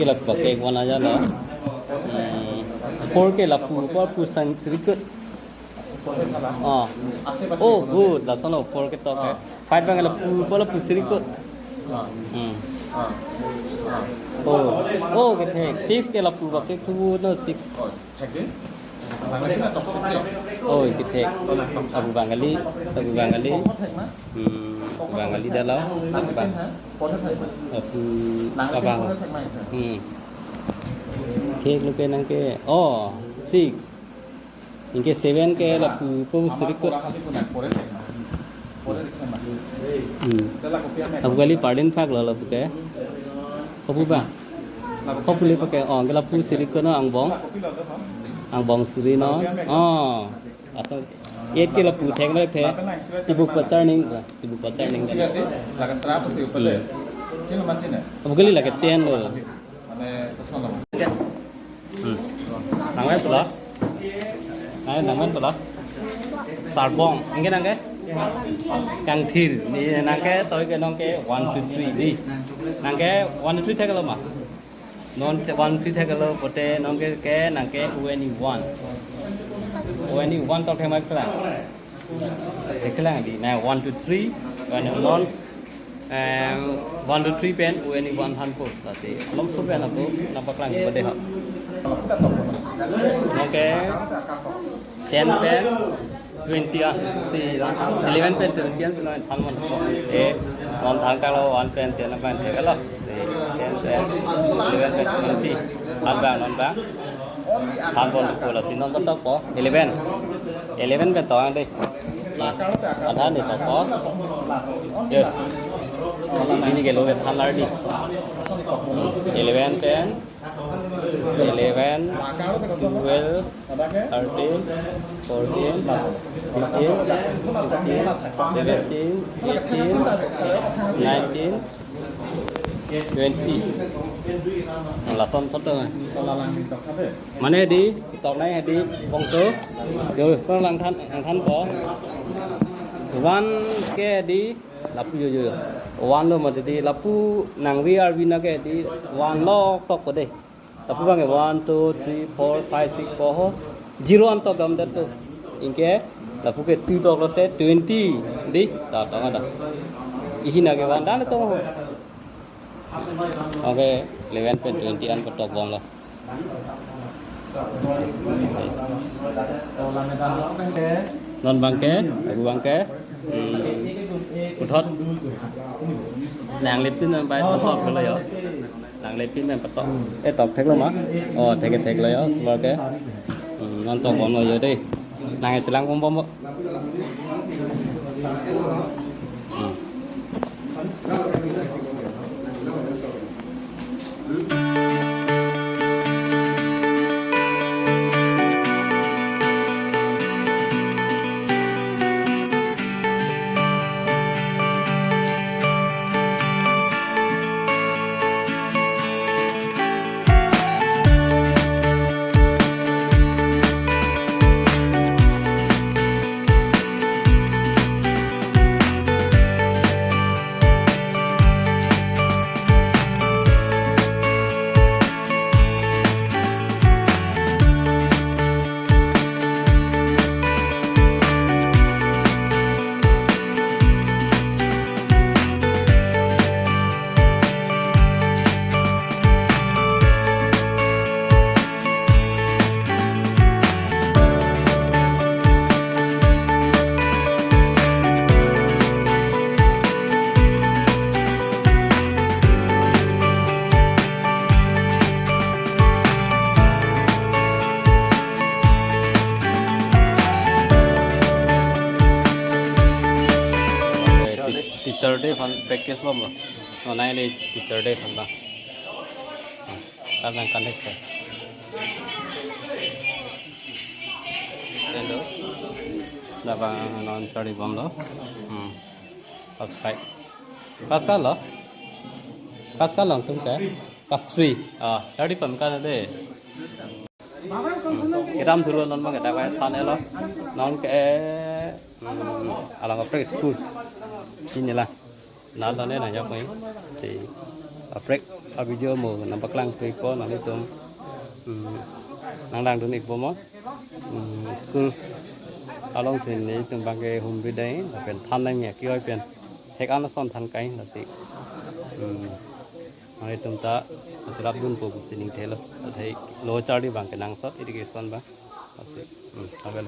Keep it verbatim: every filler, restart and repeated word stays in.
Lapu ke one aja lo. Hmm. Four ke lapu, lapu sang sirikut. Oh. Oh, good. Lason lo four ketok. Five bang lapu, lapu sirikut. Hmm. Oh. Oh, kethek. Six ke lapu bak ke two no six. Oh, kethek. Lapu bang kali, lapu bang kali. Hmm, lapu bang kali dah lo. Lapu bang. Lapu abang. Hmm. Kethek lo ke nangke. Oh, six. Anke seven ke lapu po sirikut. Hmm. Lapu kali pardin phak lo lapu ke. Lapu ba. Hopefully pakai, oh, anke lapu sirikut no angbong. Angbong siri no. Oh. Asal eight ke lapu theng le the. Tibu pacar ning, tibu pacar ning. Hmm. Lapu kali lake ten lo. Hmm. Nangmen pulo. Nangmen, nangmen pulo. Sarbong. Anke nangke? Kangthir. Ni nangke toi ke nonke one, two, three ni. Nangke one, two, three thek lo ma. Non te one, three thek lo pote nonke ke nangke O N E one. O N E one tok thek ma kla. Eklang di, na one, two, three, one, non, em, one, two, three pen, O N E one thanpo, lasi, alom so pen ako, nangpaklang ko dei ho. Okay, ten pen, twenty ah, si, eleven pen, twenty ah, si, non than mon ko, eh, non than kalo, one pen, ten pen, thek lo, si, ten pen, eleven pen, twenty, than bang, non bang. Than pon po lasi non tokpo. Eleven. Eleven pen tong dei. Nah, than dei tokpo. Yo. Ini ke lo ke than lar di. Eleven pen. Eleven, twelve, thirteen, fourteen, fifteen, sixteen, seventeen, eighteen, nineteen, twenty. Lason photo. Mane di, tok nai di, bongso. Yo, ko lang than, lang than ko. One ke di, lapu yo yo. One lo mati di, lapu nang V R V na ke di, one lo tok ko dei. Lapu bang ke one, two, three, four, five, six, four ho. Zero an tok dam det tu. Anke, lapu ke two tok lote twenty. Di, ta tong ada. Ihi na ke one dan tong ho. Okay, eleven pen twenty an patok bom lo. Non bang ke, lapu bang ke. Hmm. Puthot. Nang lip tin nang pai patok lo yo. Nang lip tin nang patok. Eh, tok thek lo ma? Oh, thek thek lo yo, sumar ke. Hmm, non tok bom lo yo dei. Nang chelang bom bom. Hmm. Teacher Day aphan practice bom lo. Oh, nai le Teacher Day aphan ba. Tang nang connect hai. Hello. Labang non chari bom lo. Hmm. Class five. Class ka lo? Class ka lo tum ke? Class three. Ah, chari pam ka na de. Kedam thulo non bang kedam than lo. Non ke, hmm, alang kaprek school. Sini la. Nal tane na ya koi. Si. Kaprek a-video mo nangpaklang pui ko nanglitum, hmm, nanglang dun ikpo mo. Hmm, school alongsi nelitum abangke humri dai, lapen than nangji akioi pen hek an ason than kai lasi. Hmm, nanglitum ta chulap dunpo pusi ningthelo. Athai lo charli abangke nangsot irrigation abang. Lasi, hmm, avel.